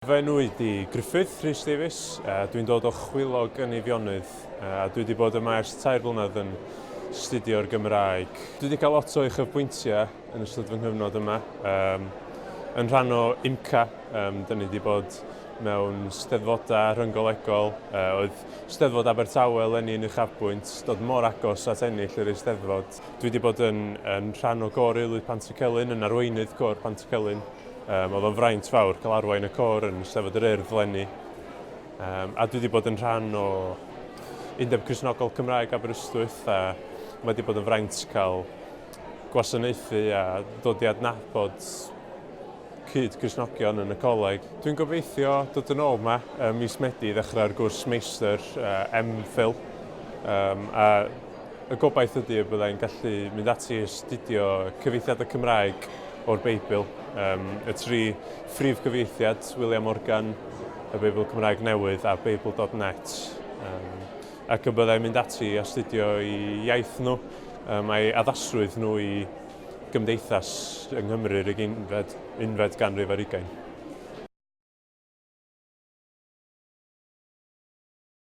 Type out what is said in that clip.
Fy enw i 'di Gruffydd Rhys Davies, dwi'n dod o Chwilog yn Eifionydd a dwi wedi bod yma ers 3 blynedd yn astudio'r Gymraeg. Dwi wedi cael lot o uchafbwyntiau yn ystod fy nghyfnod yma. Um, yn rhan o IMCA, um, dyn ni wedi bod mewn steddfodau rhynggolegol. Oedd Steddfod Abertawe eleni yn uchafbwynt, dod mor agos at ennill yr Eisteddfod. Dwi wedi bod yn, yn rhan o gôr Aelwyd Pantycelyn, yn arweinydd côr Pantycelyn. Um, oedd o'n fraint fawr cael arwain y côr yn Eisteddfod yr Urdd leni. Um, a dwi wedi bod yn rhan o Undeb Cristnogol Cymraeg Aberystwyth a mae wedi bod yn fraint cael gwasanaethu a dod i adnabod cyd Cristnogion yn y coleg. Dwi'n gobeithio dod yn ôl yma ym mis Medi i ddechrau'r gwrs meistr MPhil um, a Y gobaith ydy y byddai'n gallu mynd ati i astudio cyfieithiadau Cymraeg o'r Beibl, um, y tri phrif gyfieithiad, William Morgan, y Beibl Cymraeg Newydd a Beibl.net. Um, ac y byddai'n mynd ati i astudio i iaith nhw, um, a'i addasrwydd nhw i gymdeithas yng Nghymru'r ugeinfed, unfed ganrif ar ugain.